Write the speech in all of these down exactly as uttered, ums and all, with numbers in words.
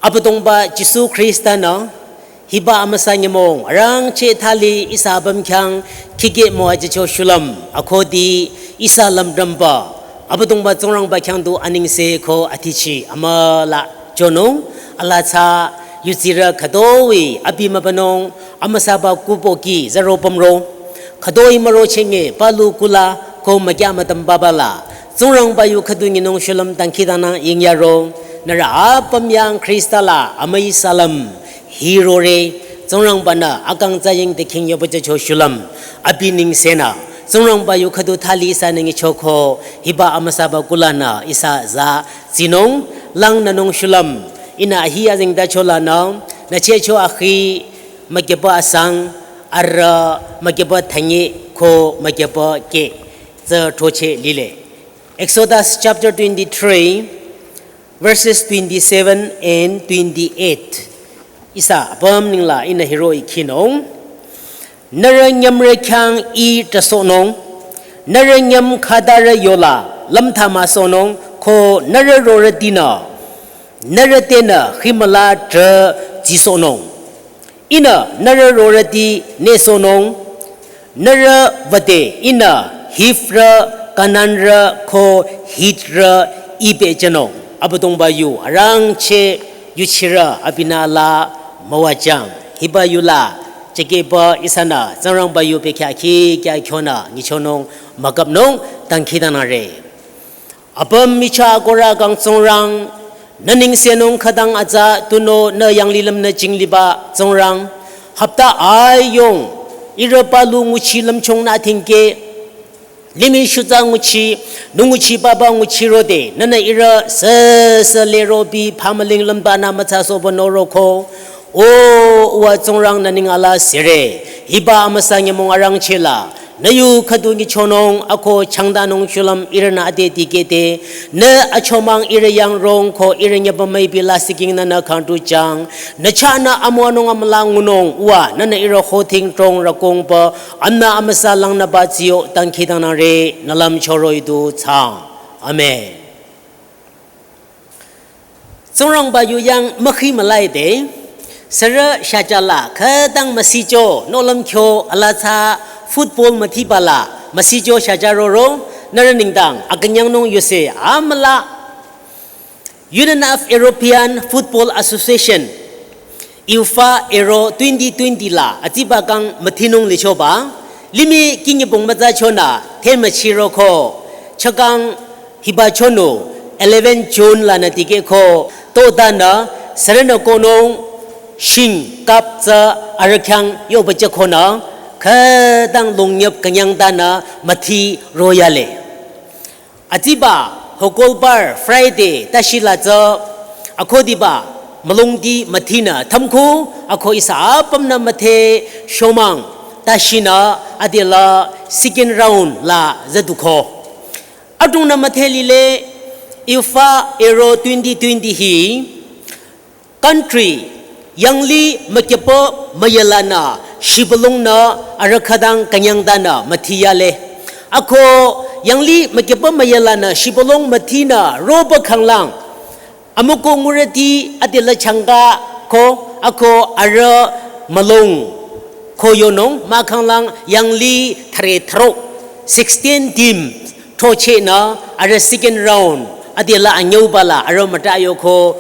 Abüdongba Jisu Khrista-nü hiba amüsa nyümong arangcheh thali ihsa apüm khyang khikeh müwajücho shulüm akhudi ihsa lümdümba Abüdongba Tsingrangba khyang du anengse ko athichi amüla chonung, alaa tsü yutsirü khütoi abi mübünung amüsaba kupoki zaro pümro. Khütoi müro chenge palu kula ko mükya mütümbaba la Tsingrangba yu khüdu nyinung shulüm dangkhidangnang yingyaro. Nührü apüm yang Khrista la amüi salüm hirore. Tsingrangba-nü akang tsü ying te khing yoba jücho shulüm abi nengsenü Tsingrangba yu khüdu thali ihsa nengichoko hiba amüsaba kulanü ihsa za tsinung langnünung shulüm. Ihnü ahi azengtacho lanü nüchehcho akhi mükyüba asang arüh mükyüba thanye ko mükyüba keh tsü throcheh lile. Exodus chapter twenty-three, verses twenty-seven and twenty-eight. Ihsa apüm nengla ihnü hiroh-i khinung. Nührü nyümre khyang I trahsohnung. Nührü nyüm khatarü yola lümtha müsohnung ko nührü rorütinü nührü tenü khimüla trah jisohnung. Ihnü nührü rorüti nyesohnung. Nührü wüde Ihnü Hivrü, Kananrü ko Hitrü I pehjünung. Abüdongba yu arangcheh yuchirü abinü la müwajüng. Hiba yula chekeba ihsanü Tsingrangba yu bekhyah khikya khyonü nyichonung mükapnung dangkhidangnangre. Apüm michah akohrü kang Tsingrang, nü nengsenung khütang atsa tunüo nü yanglilüm nü jingliba Tsingrang, hapta ayung ihrü palu nguchi lümchung nü thingkeh, limih shutsa nguchi, nü nguchi papa nguchirode nünü ihrü süsü lero bi phamüling lümbanü mütsasohba noroko. O uwa Tsingrang, nü neng ala sire. Hiba amüsa nyümong arangcheh la nü yu khüdu nyichonung ako changdanung shulüm ihrünü ade dikehde, nü achomang ihrü yang rong ko ihrü nyüba müipi lasih king nünü khangtujüng. Nü chahnü amüwanung amüla ngunung uwa nünü ihrü hothing trong rükongba amnü amüsa langnüba tsiyo dangkhidangnangre, nü lümcho roh-i du thsaang. Amen. Tsingrangba yu yang mükhi mülaide, sürü shaja la khütang müsicho nohlüm kyo alaa tsü football müthiba la müsicho shaja roro, nührü nengdang akünyangnung yuse amüla. Union of European Football Association, UEFA Euro twenty twenty la atsiba kang müthinung lichoba, limih kinyibong mütsachonü themüchiroko, chakang hiba chonü eleven June lanü dikehko, todanü sürünü konung shing cup tsü arüh khyang yoba jükonü, khütang longnyüp künyangdanü müthi royale. Atsiba, hokolbar Friday tashi la tsü, akhudiba, mülongdi müthinü thümko, akhu ihsa apümnü müthe shomang tashinü adela second round la züduko. Adrongnü müthe lile, UEFA Euro twenty twenty hi, country, yangli mükyüpü müyalanü, shibülungnü, arüh khütang künyangdanü müthiyale. Ako, yangli mükyüpü müyalanü, shibülung müthinü, roba khanglang. Amüko ngurüti adela changka ko, ako arüh mülung ko yonung, mahkhanglang yangli thüre thüro, sixteen team, throchehnü, arüh second round, adela anyüuba la, arüh müta yoko,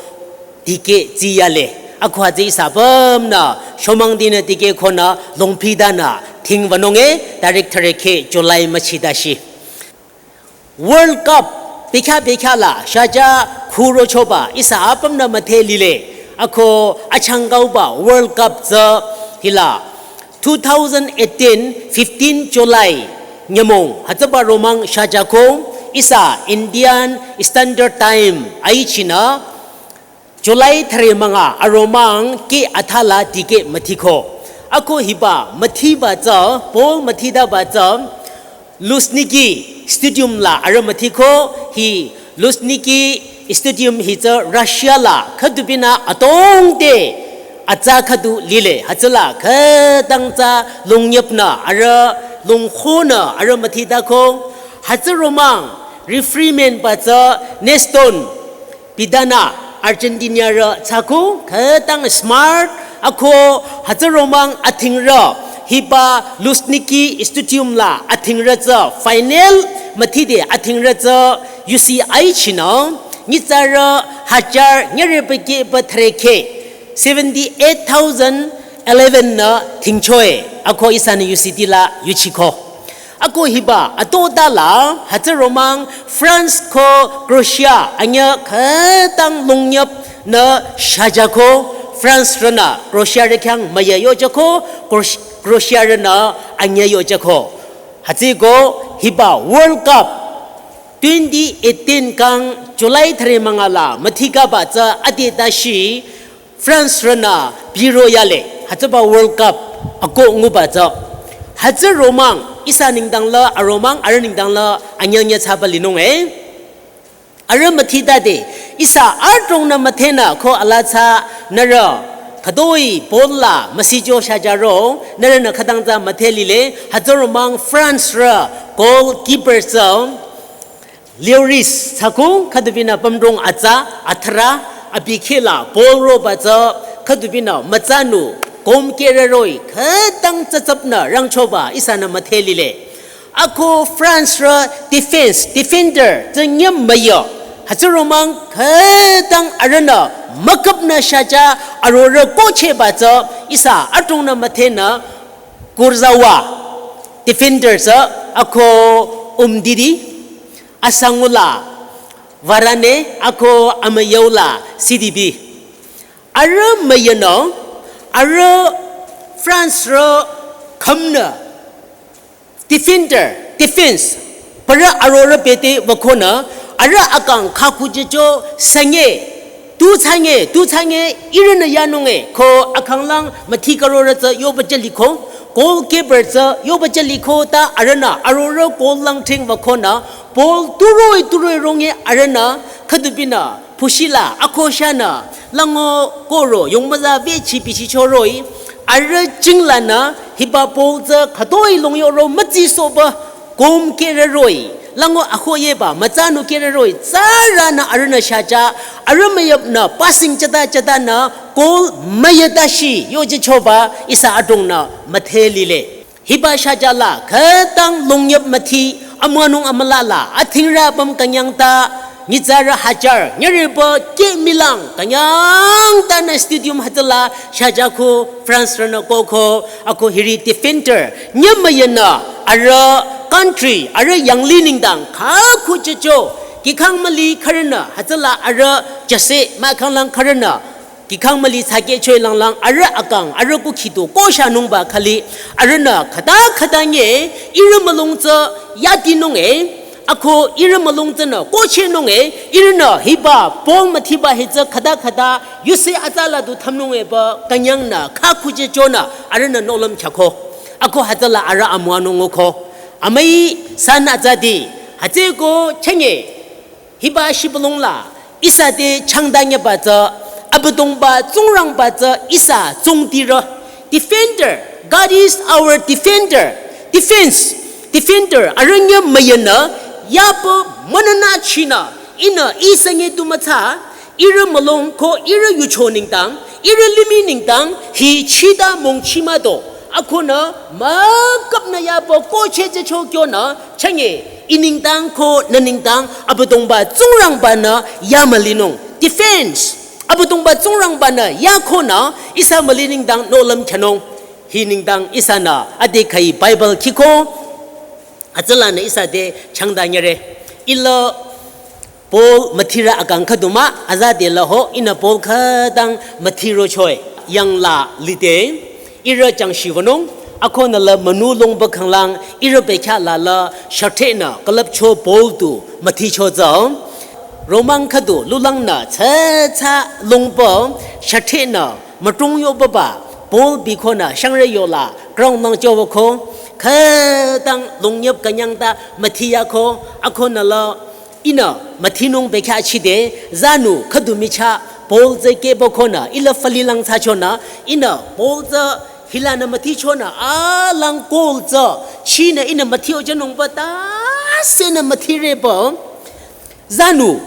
dikeh tsiyale. Akhu hütsü ihsa apümnü, shomangdinü dikehkonü, longphidanü, thingwünunge, tarik thüre khe July müchitashi. World Cup, bekhyah bekhyah la, shaja khuro choba, ihsa apümnü müthe lile. Akhu achangkauba World Cup tsü hila, two thousand eighteen, fifteen July, nyümong, hütsüba romang shajako, ihsa Indian Standard Time, aichinü, July thüre münga aromang kih athala dikeh müthiko. Ako hiba müthiba tsü, ball müthidaba tsü, Luzhniki Stadium la arüh müthiko, hi Luzhniki Stadium hi tsü Russia la khüdubinü atongte atsa khüdu lile, hütsüla khütang tsü longnyüpnü arüh longkhonü arüh müthidako, hütsü romang referee man ba tsü Neston Pidanü, Argentina rü tsako khütang smart ako hütsü romang athing rü hiba Luzhniki Stadium la athing rü tsü final müthide athing rü tsü yusi aichinü nyitsarü hajar nyerepeke ba threke seventy eight thousand eleven nü thingchoe ako ihsanü yusi tila yuchiko. Ako hiba atodala hütsü romang France ko Croatia anyü khütang longnyap nü shajako France rünü Croatia rü khyang müya yojako Croatia rünü anyü yojako. Hütsüko hiba World Cup twenty eighteen kang July thare mangala müthikaba tsü ade tashi France rünü biro yale hütsüba World Cup ako nguba tsü. Hütsü romang ihsa nengdang la aromang arüh nengdang la anyanya thsaba linung e. Arüh müthitade ihsa adrongnü müthenü ko ala thsa nührü khütoi ball la müsijo shajaro nührünü khütang tsü müthe lile hütsü romang France rü goalkeeper tsü Lloris tsako khüdubinü pümdrong atsa athara abi khela ball roba tsü khüdubinü mütsanü kom kereroi khütang tsütsüpnü rangchoba ihsanü müthe lile. Ako France rü defense defender tsü nyem müya hütsü romang khütang arühnü müküpnü shaja arorüh kocheba tsü ihsa adrongnü müthenü Kurzawa defender tsü ako Umtiti asangula Varane ako amüyaula Sidibe. Arüh müyanü arüh France rü khümnü defender defense parü arorüh bete wükonü arüh akang khakujejo sanye tu thsanye tu thsanye ihrünü yanung e ko akanglang müthi karorüh tsü yoba jüliko goalkeeper tsü yoba jüliko ta arühnü arorüh goal lang thing wükonü ball turoi turoi ronge arühnü khüdubinü pushila akoshanü lango koro yongmüza vechi bichichoroi arüh jinglanü hiba ball tsü khütoi longyoro mütsisoba kom kereroi lango akoyeba mütsanü kereroi tsürünü arühnü shaja arüh müyapnü passing chata chatanü goal müyatashi yojichoba ihsa adrongnü müthe lile. Hiba shajala khütang longnyap müthi amüwanung amülala athingrü püm künyangta nyitsarü hajar nyereba keh milang künyangtanü stadium hütsüla shajako France rünü koko ako hiri defender nyemüyanü arüh country arüh yanglih nengdang khakujejo kihkhang müli khürünü hütsüla arüh jase mahkhanglang khürünü kihkhang müli thsakehchoi langlang arüh akang arüh kukhi tu koshanungba khali arühnü khüta khüta nye ihrü mülung tsü yatinung e ako ihrü mülung tsünü kochehnung e ihrünü hiba ball müthiba hi tsü khüta khüta yuse atsala du thümnung eba künyangnü khakujejonü arühnü nohlüm khyako ako hütsüla arüh amüwanung nguko amüi sanü tsüdi hütsüko chenge hiba shibülung la ihsa te changdanyeba tsü Abüdongba Tsingrangba tsü ihsa tsungtirü defender God is our defender defense defender arüh nyemüyanü yapü mününü chinü ihnü ihsa nye tu mütsa ihrü mülung ko ihrü yucho nengdang ihrü limih nengdang hi chita mongchi mado akonü müküpnü yapü kochehjecho kyonü chenge i nengdang ko nü nengdang Abüdongba Tsingrangbanü yamülinung defense Abüdongba Tsingrangbanü yakonü ihsa müli nengdang nohlüm khyanung hi nengdang ihsanü ade khai Bible khiko hütsülanü ihsa te changdanyere ila Paul müthirü akang khüdu mah azadela ho ihnü Paul khütang müthirochoi yangla lide ihrü jangshi wünung akonü la münulongba khanglang ihrü bekhyah la la shüthehnü külüpcho Paul tu müthicho tsü romang khüdu lulangnü tsütsü longba shüthehnü mütung yobaba Paul bikonü shangre yola ground lang jowüko khütang longnyap künyangta müthiyako akonü la ihnü müthinung bekhyah chide zanü khüdu michah Paul tsü kehbakonü ila fali lang thsachonü ihnü Paul tsü hilanü müthichonü alang kol tsü chinü ihnü müthi ojanungba tasenü müthireba zanü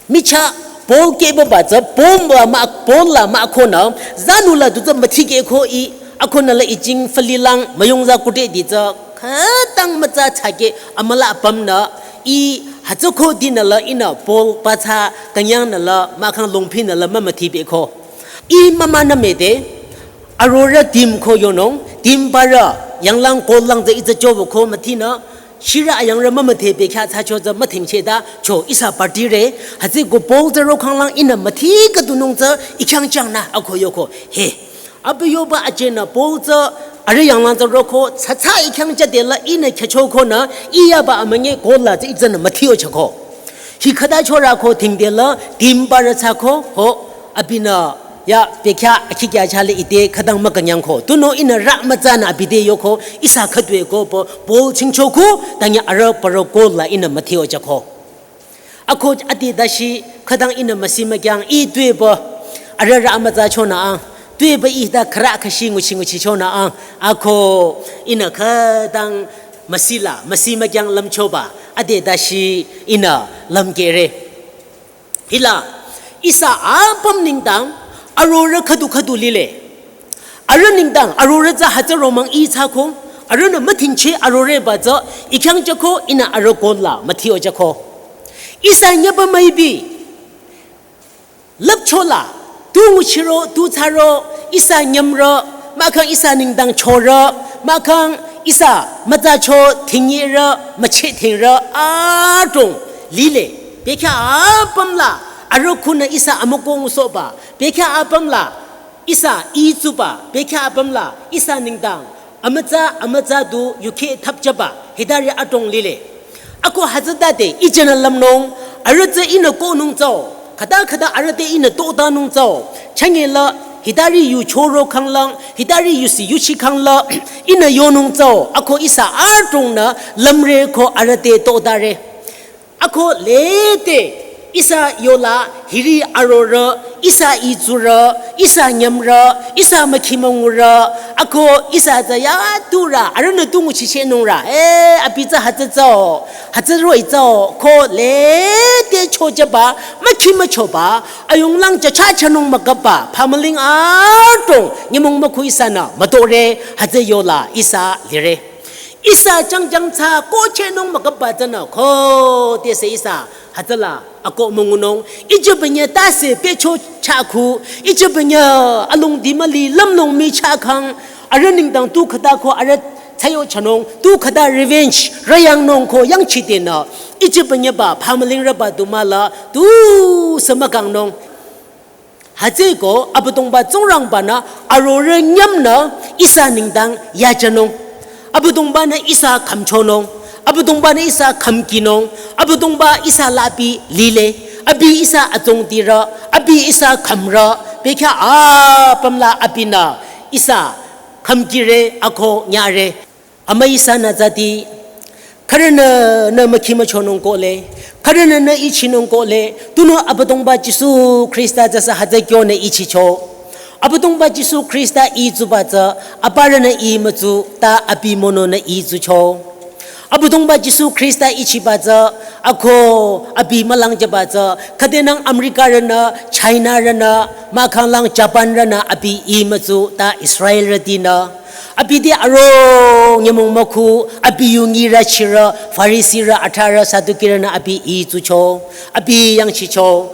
michah Paul kehbaba tsü, Paul ba ma, Paul la mah konü, zanü la du tsü müthikehko i, akonü la ijing falilang, müyongza kudedi tsü, khütang mütsa thsakeh, amüla apümnü, i, hütsüko dinü la ihnü, Paul pathsa, künyangnü la, mahkhang longphinü la mümüthibeko. I mümanü müde, arorüh tim ko yonung, tim parü, yanglang kolang tsü itsü chobo ko müthinü, shirü ayangrü mümüdhe bekhyah thsacho tsü müthingchehta cho ihsa party re, hütsüko Paul tsü rokhanglang ihnü müthi khüdunung tsü ikhyang changnü ako yoko. He. Abi yoba ajenü Paul tsü arüh yanglang tsü roko, tsatsa ikhyang chade la ihnü khyüchokonü, iyaba amünyi kola tsü itsünü müthio chako. Hi khüta chorü ko thingde la, tim parü thsako, ho, abinü, ya, bekhyah, akhi kya chale ite, khütang mükünyangko. Tunüo ihnü rü mütsanü abi te yoko, ihsa khütue ko, po, Paul chingchoko, tanya arüh parü kola ihnü müthio chako. Ako ati dashi, khütang ihnü müsi mükyang, i tuepü, arüh rü mütsa chonü ang, tuepü i ta khürü khüshi nguchi nguchi chonü ang, ako, ihnü khütang müsila, müsi mükyang lümchoba, ati dashi, ihnü lümkehre. Hila, ihsa apüm nengdang, arorüh khüdu khüdu lile. Arüh nengdang, arorüh tsü hütsü romang i thsako, arühnü müthingcheh arorüh ba tsü, ikhyang chako, ihnü arüh kola, müthio chako. Ihsa nyeba müibi, lüpchola, tu nguchiro, tu thsaro, ihsa nyümrü, mahkhang ihsa nengdang chorü, mahkhang ihsa mütsacho, thingyirü, mücheh thingrü, adrong, lile. Bekhyah apüm la, arüh kunü ihsa amüko ngusohba, bekhyah apüm la, ihsa itsuba, bekhyah apüm la, ihsa nengdang, amütsa, amütsa du, yukheh thapchaba, hitari adrong lile. Ako hütsütade, ijünü lümnung, arüh tsü ihnü kohnung tsüo, khüta khüta arüh te ihnü totanung tsüo, changela, hitari yu choro khanglang, hitari yusi yuchi khangla, ihnü yonung tsüo, ako ihsa adrongnü, lümre ko arüh te totare. Ako lete, ihsa yola, hiri arorüh, ihsa itsurü, ihsa nyümrü, ihsa mükhimongurü, ako ihsa tsü ya turü, arühnü tu nguchichehnungrü, eh, abi tsü hütsü tsüo, hütsü roh-i tsüo, ko lete chochaba, mükhimüchoba, ayunglang chacha chanung müküpba, phamüling adrong, nyümong mükhu ihsanü, mütore, hütsü yola, ihsa lire. Ihsa jangjang tsü kochehnung müküpba tsünü, khodesü ihsa, hütsüla, ako müngunung, ijübünye tase pecho chakhu, ijübünye alongdi müli lümnung michah khang, arüh nengdang tu khüta ko arüh thsayo chanung, tu khüta revenge, rüyangnung ko yangchidenü, ijübünyeba, phamülingrüba du müla, tusü mükangnung. Hütsüko, Abüdongba Tsingrangbanü, arorüh nyümnü, ihsa nengdang yajünung. Abüdongbanü ihsa khümchonung. Abüdongbanü ihsa khümkinung. Abüdongba ihsa la abi lile. Abi ihsa atsongtirü. Abi ihsa khümrü. Bekhyah apüm la abinü. Ihsa khümkire ako nyare. Amüi ihsanü zati, khürünü nü mükhimüchonung kohle, khürünü nü ichinung kohle, tunüo Abüdongba Jisu Khrista tsüsü hütsü kyonü ichicho. Abüdongba Jisu Khrista itsuba tsü, aparünü i mütsu, ta abi mononü itsucho. Abüdongba Jisu Khrista ichiba tsü, ako abi mülangjüba tsü, khüdenang Americarünü, Chinarünü, mahkhanglang Japanrünü abi i mütsu, ta Israelrütinü. Abi te aro nyümong mükhu, abi yu ngirü chirü, Farisirü, atharü, Sadukirünü abi itsucho, abi yangchicho.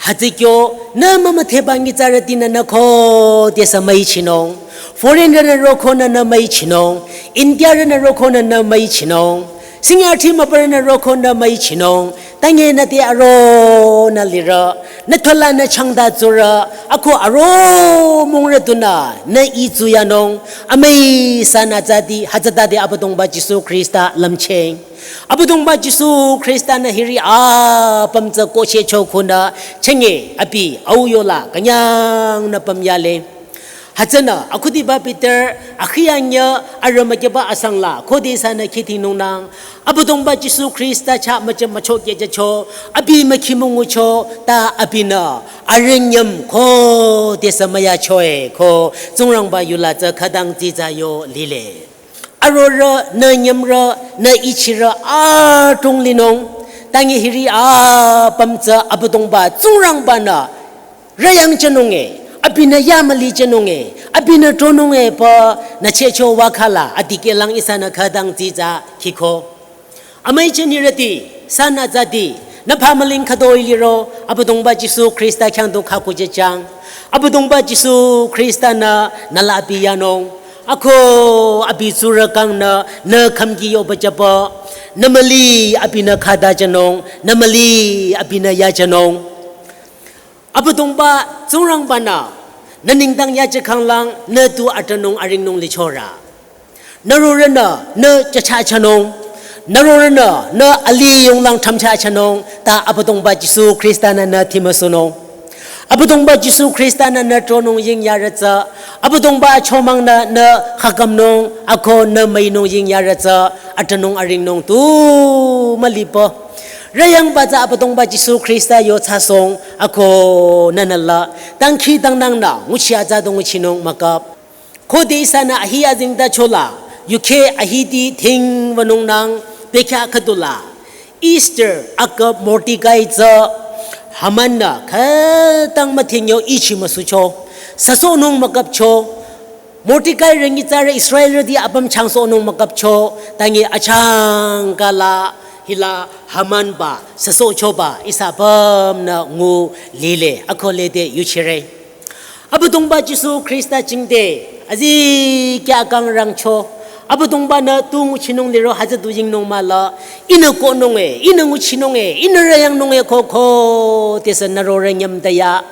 Hütsü kyo, nü mümüdheba nyitsarütinü nü khodesü müichinung. Foreignrünü rokonü nü müichinung. Indiarünü rokonü nü müichinung. Singyati mübürünü rokonü müichinung. Tange nü te aronü lirü, nü thola nü changda tsurü, ako aro mungrü tunü, nü itsuyanung, amüi ihsanü zati, hütsütade Abüdongba Jisu Khrista lümcheng. Abüdongba Jisu Khrista nü hiri apüm tsü kohchehcho khunü, chenge abi au yola, künyangnü püm yale. Hütsünü, akhudiba Peter, akhi anyüh, arümükeba asangla, khode ihsanü khidinungnang, Abüdongba Jisu Khrista chah müjü müchokehjücho, abi mükhimüngucho, ta abinü, arüh nyüm khodesü müyachoe, ko, Tsingrangba yula tsü khütang dsitsa yo lile. Arorüh, nü nyümrü, nü ichirü, adrong linung, Tangi hiri apüm tsü Abüdongba Tsingrangba-nü rüyangchehnung e, abinü yamülichehnung e, abinü tronung e pü nü chehcho wakhala adikehlang ihsanü khütang tsitsa khiko. Amüi jünirüti, san atsati, nü phamüling khütoi liro, Abüdongba Jisu Khrista khyang du khakujüjang. Abüdongba Jisu Khrista-nü nü la abi yanung. Ako abi tsurü kangnü nü khümki yoba jüpü. Nü müli abinü khütajünung, nü müli abinü yajünung. Abüdongba Tsingrangba-nü nü nengdang yajükhanglang nü tu atranung aringnung lichorü. Nü rorünü nü jüchajünung. Nü rorünü nü alih yonglang thamjüjünung. Ta Abüdongba Jisu Khrista-nü nü thimüsunung. Abüdongba Jisu Khrista-nü nü tronung yingyarü tsü. Abüdongba achomangnü nü khakümnung. Ako nü müinung yingyarü tsü. Atranung aringnung tu mülipü. Rüyangba tsü Abüdongba Jisu Khrista yo thsasohng. Ako nünü la. Dangkhidangnangnü nguchi atsa du nguchinung müküp. Khode ihsanü ahi azengtachola, yukheh ahiti thingwünungnang bekhyah khüdula. Esther aküp Mordekai tsü Haman-nü khütang müthing yo ichi müsucho. Süsohnung müküpcho. Mordekai-rü nyitsarü Israelrüti apüm changsohnung müküpcho. Tangi achangkala hila Haman-ba süsohchoba ihsa apümnü ngu lile. Ako lede yuchire. Abüdongba Jisu Khrista jingte, azikyah kang rangcho. Abüdongba-nü tu nguchinung liro hütsü du yingnung mahla. Ihnü kohnung e, ihnü nguchinung e, ihnü rüyangnung e ko ko, tesü nü rorü nyümtaya.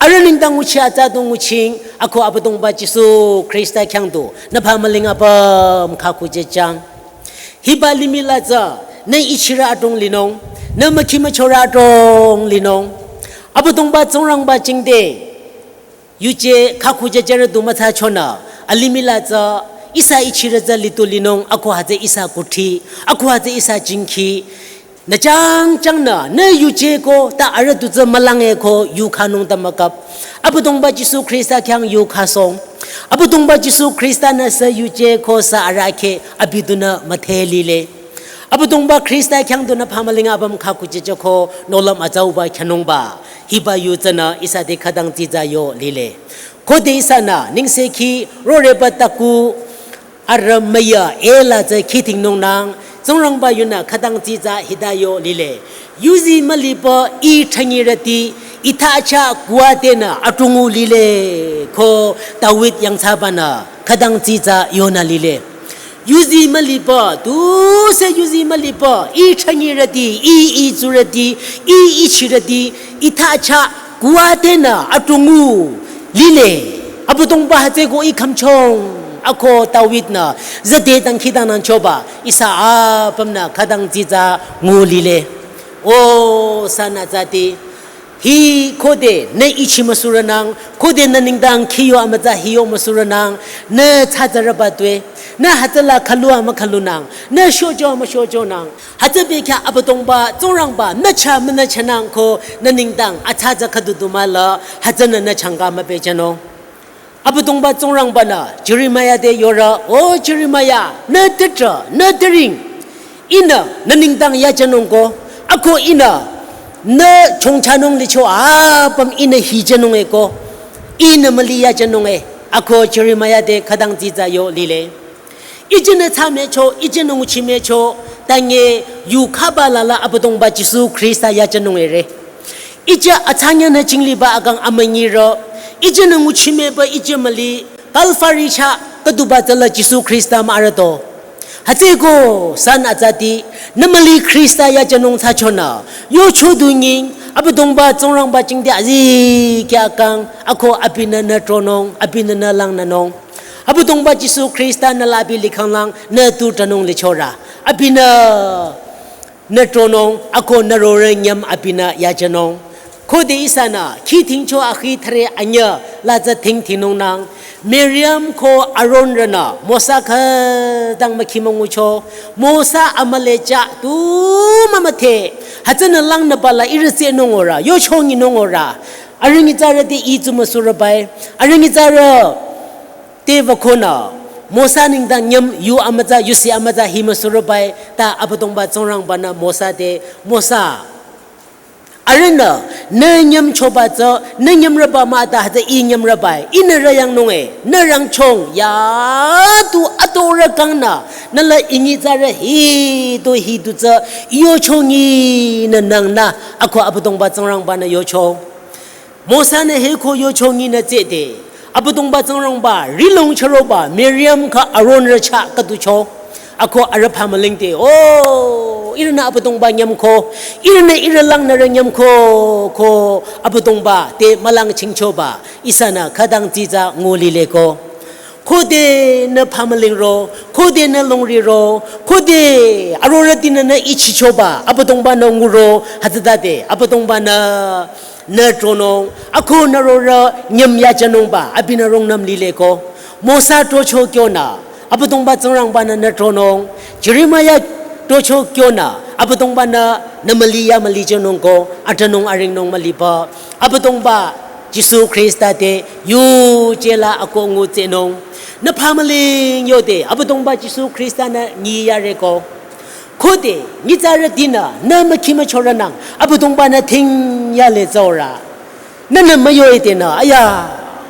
Arüh nengdang nguchi atsa du nguching, ako Abüdongba Jisu Khrista khyang du, nü phamüling apüm khakujüjang. Hiba limih la tsü, nü ichirü adrong linung, nü mükhi müchorü adrong linung. Abüdongba Tsingrangba jingte, yuje khakujüjürü du müthsachonü, alimih la tsü, ihsa ichirü tsü litu linung, ako hütsü ihsa kuthsi, ako hütsü ihsa jingkhi. Nü changchangnü, nü yuje ko, ta arüh tu tsü mülang e ko, yukhanung ta müküp. Abüdongba Jisu Khrista khyang yukhasohng. Abüdongba Jisu Khrista-nü sü yuje ko sü arahkheh, abi dunü müdhe lile. Abüdongba Khrista khyang dunü phamüling apüm khakujüjüko, nohlüm atsauba khyünungba. Hiba yu tsünü ihsa te khütang tsitsa yo lile. Khode ihsanü, nengsekhi, roreba taku, arüh müya ela tsü khidingnungnang, Tsingrangba yunü khütang tsitsa hita yo lile. Yuzi mülipü ih thanyirüti, ih thachah kuatenü atungu lile, ko David yangthsabanü khütang tsitsa yonü lile. Yuzi mülipü, tusü yuzi mülipü, ih thanyirüti, ih itsurüti, ih ichirüti, ih thachah kuatenü atungu lile. Abüdongba hütsüko ih khümchong, ako David-nü, züde dangkhidangnangchoba, ihsa apümnü khütang tsitsa ngu lile. O san atsati, hi khode nü ichi müsurünang, khode nü nengdang khiyo amütsa hiyo müsurünang, nü thsatsarüba tue, nü hütsüla khülu amükhülunang, nü shocho amüshochonang. Hütsü bekhyah Abüdongba Tsingrangba nü chah münü chahnang ko nü nengdang athsatsa khüdu du mahla, hütsünü nü changka müpehjünung. Abüdongba Tsingrangba-nü Jeremia te yorü, O Jeremia, nü tütrah, nü türing. Ihnü nü nengdang yajünung ko, ako ihnü nü chongchanung licho apüm ihnü hijünung e ko, ihnü müli yajünung e, ako Jeremia te khütang tsitsa yo lile. Ijünü thsamehcho, ijünü nguchimehcho, tange yukhaba lala Abüdongba Jisu Khrista yajünung ere. Ijü athsangyanü chingliba akang amünyirü, ijünü nguchimehba ijü müli, Kalvari chah khüduba tsüla Jisu Khrista mah arüto. Hütsüko san atsati, nü müli Khrista yajünung thsachonü, yocho du nying, Abüdongba Tsingrangba jingte azikyah kang, ako abinü nü tronung, abinü nü langnünung. Abüdongba Jisu Khrista nü la abi likhanglang, nü tu tranung lichorü. Abinü nü tronung, ako nü rorü nyüm abinü yajünung. Khode ihsanü, khi thingcho akhi thüre anyüh la tsü thing thinungnang. Miriam ko Aaron-rünü, Mosa khütang mükhi müngucho. Mosa amüle chah tu mümüdhe. Hütsünü langnüba la ihrü tsehnung orü, yocho nyinung orü. Arüh nyitsarüti itsu müsurübai. Arüh nyitsarü te wükonü. Mosa nengdang nyüm yu amütsa, yusi amütsa hi müsurübai, ta Abüdongba Tsingrangba-nü Mosa te, Mosa, arühnü, nü nyümchoba tsü, nü nyümrüba mah ta hütsü ih nyümrübai, ihnü rüyangnung e, nü rangchong, ya tu atorü kangnü, nü la inyitsarü hi tu hi tu tsü, yochongi nü nangnü, ako Abüdongba Tsingrangba-nü yocho. Mosa-nü hiko yochongi nü tsede. Abüdongba Tsingrangba, rilong chüroba, Miriam kha Aaron rü chah khüducho. Ako arüh phamüling te. O, ihrünü Abüdongba nyümko. Ihrünü ihrü langnürü nyümko. Ko Abüdongba te mülang chingchoba. Ihsanü khütang dsitsa ngu lile ko. Khode nü phamüling ro, khode nü longri ro, khode arorütinü nü ichichoba, Abüdongba-nü nguro, hütsütade, Abüdongba-nü, nü tronung, ako nü rorü nyüm yajünungba, abinü rungnüm lile ko. Mosa tocho kyonü, Abüdongba Tsingrangba-nü nü tronung, Jeremiah tocho kyonü, Abüdongba-nü nü müli ya mülijünung ko, atünung aringnung müliba, Abüdongba Jisu Khrista te yuje la ako ngutsenung. Nü phamüling yode, Abüdongba Jisu Khrista-nü nyi yare ko. Khode, nyitsarütinü, nü mükhi müchorünang, Abüdongba-nü thing yale tsaurü. Nünü müyo itenü, aya,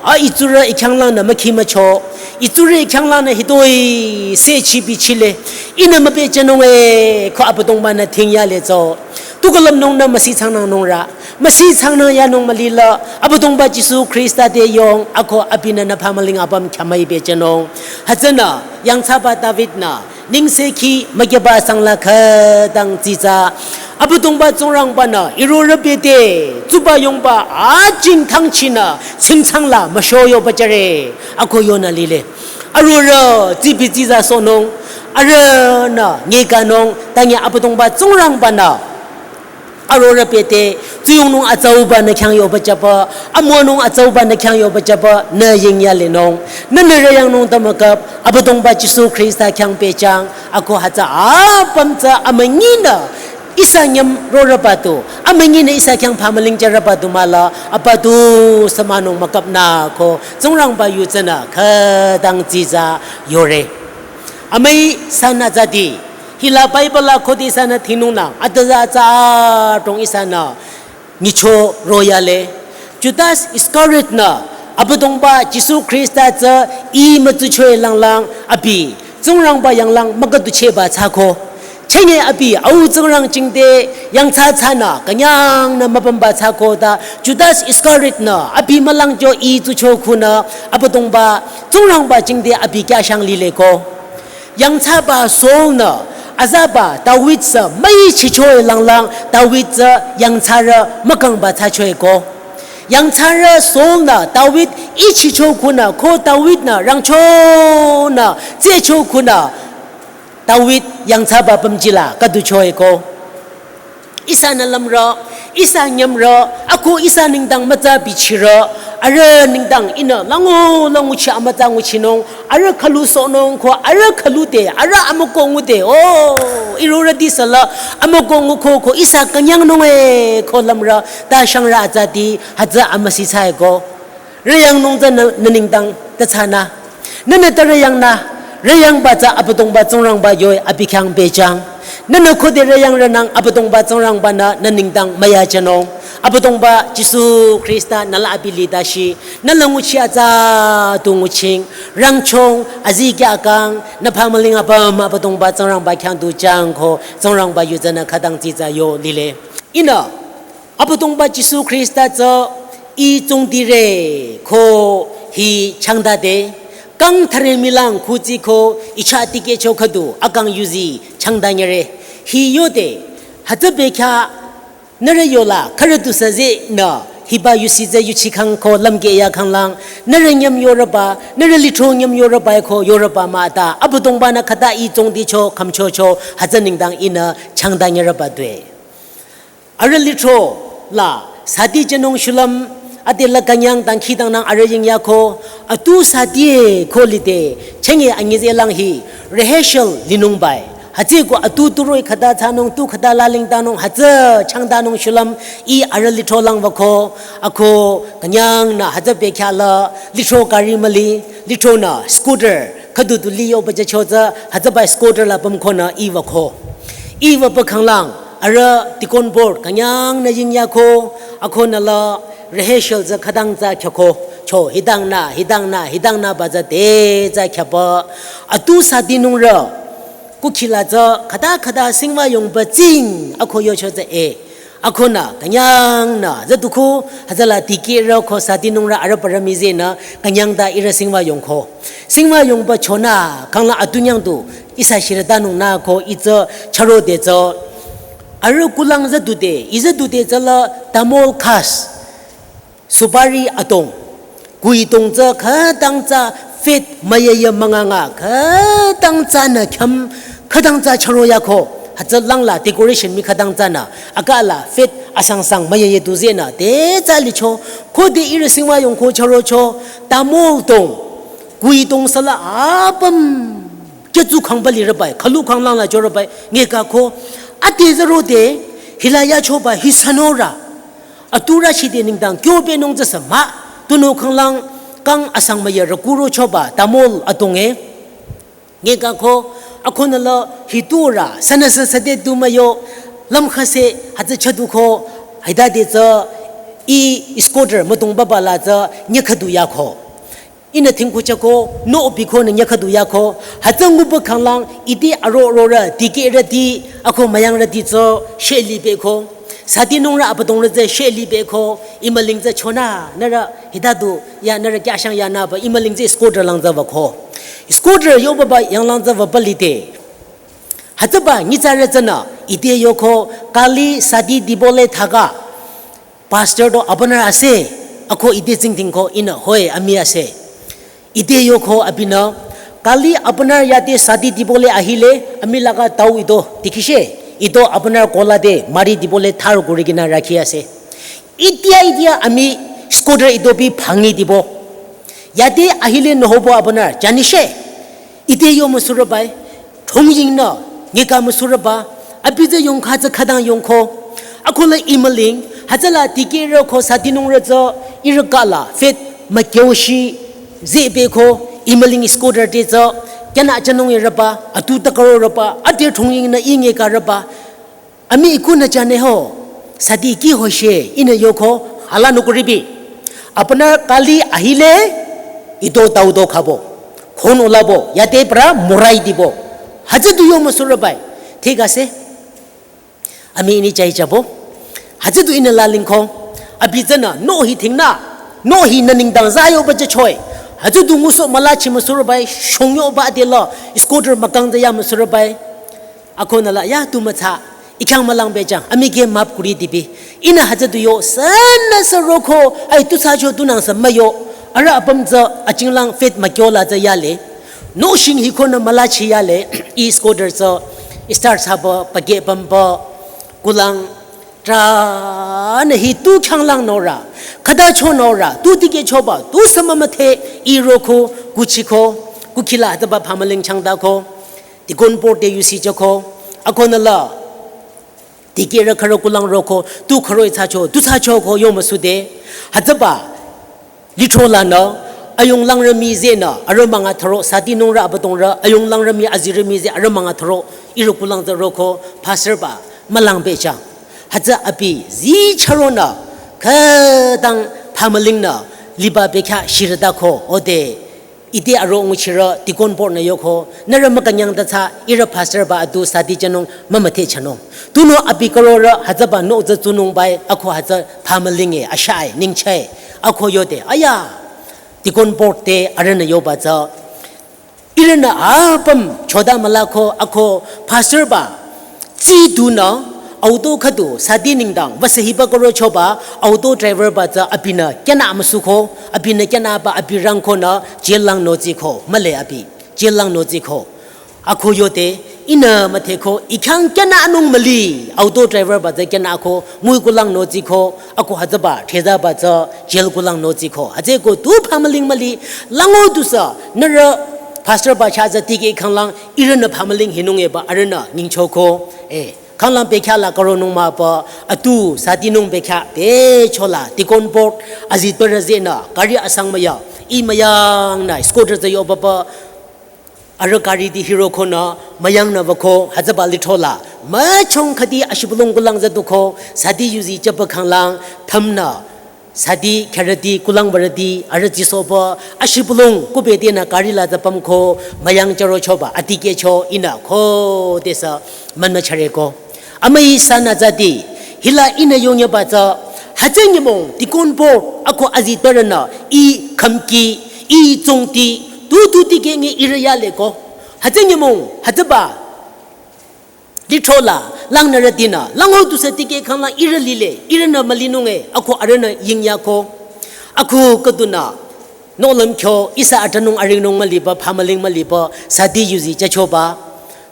a itsurü ikhyanglangnü mükhi mücho, itsurü ikhyanglangnü hitoi se chibi chile, ihnü müpehjünung e, ko Abüdongba-nü thing yale tsau. Tu külüpnung nü müsi changnangnung rü, müsi changnang yanung mülila, Abüdongba Jisu Khrista te yong, ako abinü nü phamüling apüm khyamüi pehjünung. Hütsünü, yangthsaba David-nü, nengsekhi mükyeba sangla khütang dsitsa. Abüdongba Tsingrangba-nü, irorü bete, tsuba yongba, ajing thangchinü, tsingtsangla, müsho yoba jüre, ako yonü lile. Arorü, tsibi dsitsa sohnung, arühnü, nyekanung, tangi Abüdongba Tsingrangba-nü. Arorü bete, tsuyongnung atsauba nü khyang yoba jüba, amonung atsauba nü khyang yoba jüba, nü yingyalenung, nünü rüyangnung ta mükap, Abüdongba Jisu Khrista khyang pehjüng, ako hütsü apüm tsü amünyinü, ihsa nyüm rorüba tu, amünyinü ihsa khyang phamüling jürüba tu mahla, apa tu sümünung mükapnü ko, Tsingrangba yu tsünü, khütang dsitsa yore. Amüi sanü tsüdi, hila Bible la khode ihsanü thinungnang, atüza tsü adrong ihsanü, nyicho royale. Judas Iscariot-nü, Abüdongba Jisu Khrista tsü ih mütsuchoe langlang abi, Tsingrangba yanglang mükhüduchehba thsako. Chenge abi, au Tsingrang jingte, yangthsa thsanü, künyangnü müpümba thsako ta, Judas Iscariot-nü, abi mülangjo ih tsucho khunü, Abüdongba, Tsingrangba jingte abi kyashang lile ko. Yangthsaba Saul-nü, azaba David sü müichichoe langlang, David tsü yangthsarü mükangba thsachoe ko. Yangthsarü Saul-nü, David ichicho khunü, ko David-nü, rangchonü, tsecho khunü, David yangthsaba pümjila, khüduchoe ko. Ihsanü lümrü, ihsa nyümrü, ako ihsa nengdang mütsa bichirü, arüh nengdang ihnü lango languchi amütsa nguchinung, arüh khülu sohnung ko, arüh khülu te, arüh amüko ngude, o, irorüti süla, amüko nguko ko, ihsa künyangnung e, ko lümrü, ta shangrü atsati, hütsü amüsi thsae ko. Rüyangnung tsü nü, nü nengdang ta thsanü. Nünü ta rüyangnü, rüyangba tsü Abüdongba Tsingrangba yoi abi khyang pehjüng. Nünü khode rüyangrünang Abüdongba Tsingrangba-nü nü nengdang müyajünung. Abüdongba Jisu Khrista nü la abi lidashi, nü la nguchi atsa tu nguching, rangchong, azikyah kang, nü phamüling apüm Abüdongba Tsingrangba khyang tu jüng ko, Tsingrangba yu tsünü khütang dsitsa yo lile. Ihnü, Abüdongba Jisu Khrista tsü ih tsungtire ko hi changdade, kang thare milang khutsü ko ih chah tikehcho khüdu akang yuzi changdanyire. Hi yode, hütsü bekhyah, nührü yola, khürü tusü zenü, hiba yusi tsü yuchikhang ko lümkeh yakhanglang, nührü nyüm yorüba, nührü lithro nyüm yorüba ko yorüba mah ta, Abüdongba-nü khüta ih tsungticho, khümchocho, hütsü nengdang ihnü changdanyirüba due. Arüh lithro la, sati jünung shulüm, ade la künyang dangkhidangnang arüh yingyako, atu sati ko lide, chenge anyüzehlang hi, rehearsal linungbai. Hütsüko atu turoi khüta thsanung, tu khüta lalingtanung, hütsü changtanung shulüm, ih arüh lithro langwako, ako künyangnü hütsü bekhyah la, lithro gari müli, lithronü scooter, Khüdu tu liyo ba jücho tsü, hütsüba scooter la pümkonü iwüko. Iwüba khanglang, arüh deacon board künyangnü yingyako, akonü la rehearsal tsü khütang tsü khyako. Cho, hidangnü, hidangnü, hidangnü ba tsü te tsü khyaba. Atu sadinungrü, kukhila tsü khüta khüta singwa yongba tsing, ako yocho tsü e. Akonü, künyangnü, züduko, hütsüla dikehrü ko sadinungrü arüh parü mizenü, künyang ta ihrü singwa yongko. Singwa yongba chonü, khanglang atunyang tu, ihsa shirütanungnü ko itsü chürode tsü. Arüh kulang züdude, i züdude tsüla tamol khas. Supari atong. Kuitong tsü khütang tsü feet müyeye münganga khütang tsünü khyüm khütang tsü chüro yako. Hütsü langla decoration mii khütang tsünü. Akala feet asangsang müyeye tu zenü te tsü licho. Khode ihrü singwa yongko chürocho. Tamol tong. Kuitong süla apüm. Kyatsu khangba lirübai. Khülu khanglang la chorübai. Ngekako. Ate zürode. Hila yachoba hi sanora. Aturü shide nengdang kyobenung tsü sü mah, tunüo khanglang kang asang müyerü kurochoba tamol atonge. Ngekako, akonü la hiturü, sünüsü süde tu müyo, lümkhase, hütsü chüduko, hütade tsü, i scooter mütongba bala tsü, nyekhüdu yako. Ihnü thingkuchako, no bikonü nyekhüdu yako, hütsü nguba khanglang, ite aro rorü, dikehrüti, ako müyangrüti tsü, sheli beko. Sadinungrü abüdongrü tsü, sheli beko, i müling tsü chonü, nührü, hitadu, ya, nührü kyashang yanüba, i müling tsü scooter lang tsü wüko. Scooter yoba ba, yanglang tsü wüba lide. Hütsüba, nyitsarü tsünü, ite yoko, kali sadi dibole thaga. Pastor to apünü ase, ako ite tsingdhingko ihnü hoi ami ase. Ite yoko abinü, kali apünü yate sadi dibole ahile, ami laga tau ito, dikhishe, ito apünü kola te mari dibole thar kuri kena rakhi ase. Itia itia ami scooter ito bi bhangi dibo. Yate ahile nohobo apünü, janishe. Ite yo müsurübai, thongyingnü, ngeka müsurüba, abi tsü yongkha tsü khütang yongko. Akola i müling, hütsüla dikehrü ko sadinungrü tsü, ihrü kala, feet, mükyoshi, zebeko, i müling scooter te tsü, kyanü chanung irüba, atu takarorüba, ate thongyingnü i ngekarüba, Ami ikunü jane ho, sadi ki ho she, ihnü yoko, hala nukuribi. Apünü kali ahile, ito tau to khabo. Khon olabo, yate pra morai dibo. Hütsü tu yo müsurübai. Thik ase. Ami ini chai chabo. Hütsü tu ihnü lalingko. Abi tsünü, no hi thingnü. No hi nü nengdang zayo ba jüchoi. Hütsü tu nguso mülachi müsurübai, shongyo ba de la. Scooter mükang tsü ya müsurübai. Akonü la, ya, tu mütsa, i khyang mülang bejang, ami ke map kuri dibi. Ihnü hütsü tu yo, sünüsü roko, ai, tu sa cho, tu nang sü müyo. Arüh apüm tsü, achinglang feet mükyo la tsü yale. No shing hi konü mülachi yale, i scooter tsü, i start saba, pake pamba, kulang, tra, nü hi tu khyanglang nora, khüta cho nora, tu dikehchoba, tu sü mümüdhe, i roko, kuchiko, kukhila, hütsüba phamüling changdako. Deacon board te yusi jüko, akonü la, dikehrü khürü kulang roko, tu khürü itsa cho, tu sa cho ko yo müsude. Hütsüba, litro lanü, ayung langrü mizenü, arüh münga thüro, sadinungrü abüdongrü, ayung langrü mi azirü mize, arüh münga thüro, ihrü kulang tsü roko, pastor ba, mülang bejang. Hütsü abi, zi chüronü, khütang phamülingnü, liba bekha shirüdako, ode, Ite aro nguchirü deacon board nü yoko, nührü mükünyang ta tsü, ihrü pastor ba atu sadi jünung mümüdhe jünung. Tunüo abi kürorü hütsüba no tsü tsunung bai, ako hütsü phamülinge, ashae, ningchae, ako yode, aya, deacon board te arühnü yoba tsü. Ihrünü apüm choda mülako, ako pastor ba, tsi dunü, auto khüdu, sadi nengdang, wüsü hiba koro choba, auto driver ba tsü abinü kyanü müsuko, abinü kyanü ba abi rangkonü, jail lang noziko, mühle abi, jail lang noziko. Ako yode, ihnü müdheko, i khyang kyanü anung müli, auto driver ba tsü kyanü ako, mui kulang noziko, ako hütsüba, theza ba tsü, jail kulang noziko. Hütsüko tu phamüling müli, lango tu sü, nührü, pastor ba cha tsü tikeh khanglang, ihrünü phamüling hinung eba, arühnü, ningchoko, eh. Khanglang pekha la karonung mah pü, atu sadinung pekha, pechola, deacon board, azit pü razenü, kari asang maya, i mayangnü, scooter tsü yoba pü, Arüh kariti hirokonü müyangnü wüko hütsüba lithro la müchong khüdi ashibülung kulang züduko, sadi yuzi jüba khanglang thümnü, sadi kherüti kulang würüti arüh zisohba ashibülung kubedenü kari la züpümko müyang jürochoba atikehcho ihnü khodesü münmüchareko. Amüi sanü zati, hila ihnü yongyaba tsü, hütsü nyümong deacon board ako azitpürünü, ih khümki, ih tsungti, tu tu tikeh nge ihrü yaleko. Hütsü nyümong, hütsüba lithro la, langnürütinü, langho tusü tikeh khanglang ihrü lile, ihrünü mülinung e, ako arühnü yingyako. Ako khüdunü, nohlüm kyo, ihsa atranung aringnung müliba, phamüling müliba, sadi yuzi jüchoba.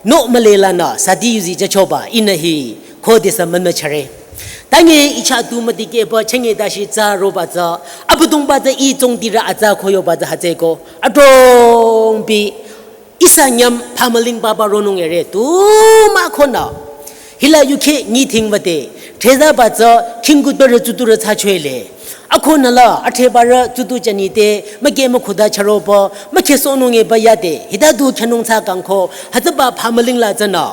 Noh mülelanü, sadi yuzi jüchoba, ihnü hi, khodesü münmüchare. Tange icha tu mütikehba, chenge dashi tsü roba tsü, Abüdongba tsü ih tsungtirü atsa khoyoba tsü hütsüeko. Adrongbi, ihsa nyüm phamüling baba ronung ere tu mükonü. Hila yukheh nyi thing wüde, thezaba tsü khingkutpürü tsuturü thsachoele. Akonü la, athebarü tsutu jünite, müke mükhuda charoba, mükhesohnung eba yade, hita du khyünung thsa kangko, hütsüba phamüling la tsünü.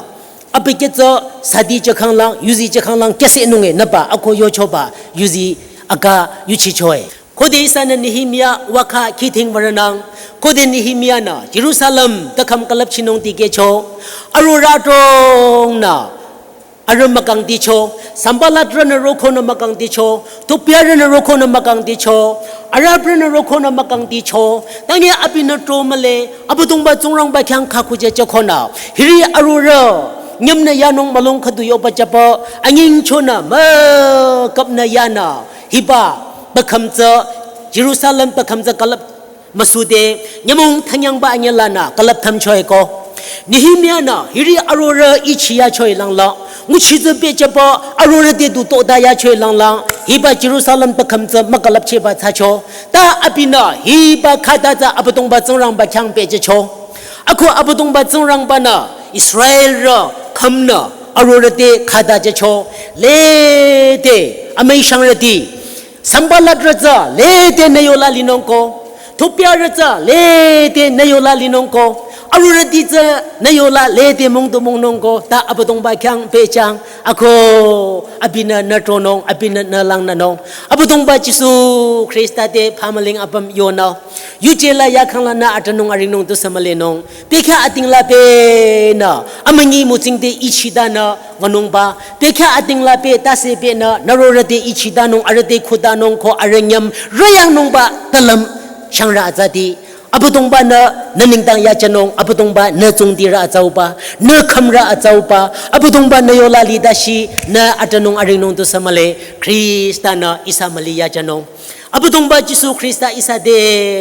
Abike tsü sadi jükhanglang, yuzi jükhanglang, kese nung e nüba, ako yochoba, yuzi aka yuchichoe. Khode ihsanü Nehemia wakha khithing würünang, khode Nehemia nü Jerusalem takham külüpchinung tikehcho, arorü adrongnü, arüh mükangticho, Sanballatrünü rokonü mükangticho, Tobiarünü rokonü mükangticho, Arabrünü rokonü mükangticho, tange abinü tro mühle, Abüdongba Tsingrangba khyang khakujü jükonü, hiri arorü, nyümnü yanung mülung khüdu yoba jüba, anyingchonü, mükapnü yanü, hiba, pakham tsü, Jerusalem pakham tsü külüp müsude, nyümong thanyangba anyülanü, külüp thümchoeko. Nehemia nü, hiri arorü ichi yachoi langla, nguchi tsü pehjüba, arorü te du toda yachoi langla, hiba Jerusalem pakham tsü mükülüpcheba thsacho, ta abinü, hiba khata tsü Abüdongba Tsingrangba khyang pehjücho. Ako Abüdongba Tsingrangbanü, Israelrü, khümnü, arorü te khata jücho, lede, amüi shangrüti, Sanballatrü tsü lede nü yola linungko. Tobiarü tsü lede nü yola linungko. Arorüti tsü nü yola lede mungdu mungnungko. Ta Abüdongba khyang pehjüng. Ako abinü nü tronung, abinü nü langnünung. Abüdongba Jisu Khrista te phamüling apüm yonü. Yuje la yakhanglanü atranung aringnung tusü mülinung. Bekhyah atingla benü, amünyi mütsingde ichidanü, nganungba. Bekhyah atingla be tase benü, nü rorü te ichidanung, arüh te khudanung ko arüh nyüm, rüyangnungba, talüm, shangrü azati. Abüdongbanü, nü nengdang yajünung, Abüdongba, nü tsungtirü atsauba, nü khümrü atsauba, Abüdongba nü yola lidashi, nü atranung aringnung tusü mühle, Khrista nü ihsa müli yajünung. Abüdongba Jisu Khrista ihsa te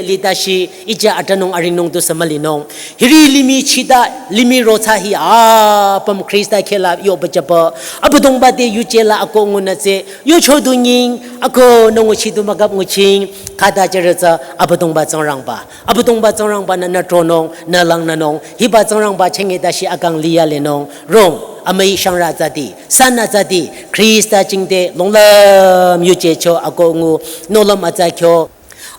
lidashi, ija atranung aringnung tusü mülinung. Hiri limih chita, limih rothsa hi apüm Khrista khehla yoba jüba. Abüdongba te yuje la ako ngunütse, yocho du nying, ako nü nguchi du mükap nguching, khata jürü tsü Abüdongba Tsingrangba. Abüdongba Tsingrangbanü nü tronung, nü langnünung. Hiba Tsingrangba chenge dashi akang liya linung. Rong, amüi shangrü azati, san azati, Khrista jingte longlüm yuje cho ako ngu, nohlüm atsa kyo.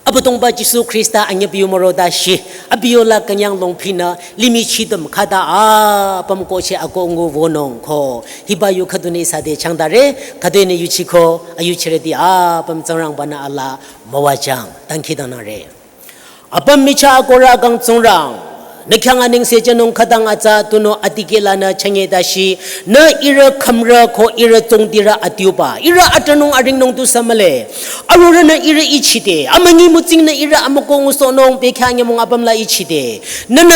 Abüdongba Jisu Khrista anyüp yu müro dashi, abi yola künyang longphinü, limih chidüm khata apüm koche ako ngu wünung ko. Hiba yu khüdunü ihsa te changdare, khüdunü yuchiko, ayuchirüti apüm Tsingrangbanü ala müwajüng, dangkhidangnangre. Apüm michah akohrü kang Tsingrang, nü khyang anengse jünung khütang atsa tunüo adikehlanü chenge dashi, nü ihrü khümrü ko ihrü tsungtirü adiuba, ihrü atranung aringnung tusü mühle. Arorünü ihrü ichide, amünyi mütsingnü ihrü amüko ngusohnung bekhyah nyümong apüm la ichide. Nünü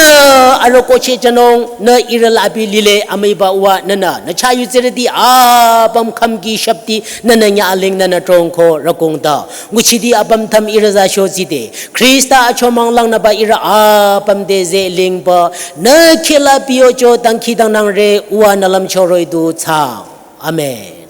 arüh koche jünung, nü ihrü la abi lile amüiba uwa nünü, nü chah yutsirüti apüm khümki shüpti, nünü nyaling nünü trong ko rükong ta. Nguchiti apüm thüm ihrü za shozide. Khrista achomang langnüba ihrü apüm te zelingba. Nü khehla piyocho dangkhidangnangre uwa nü lümcho roh-i du thsa. Amen.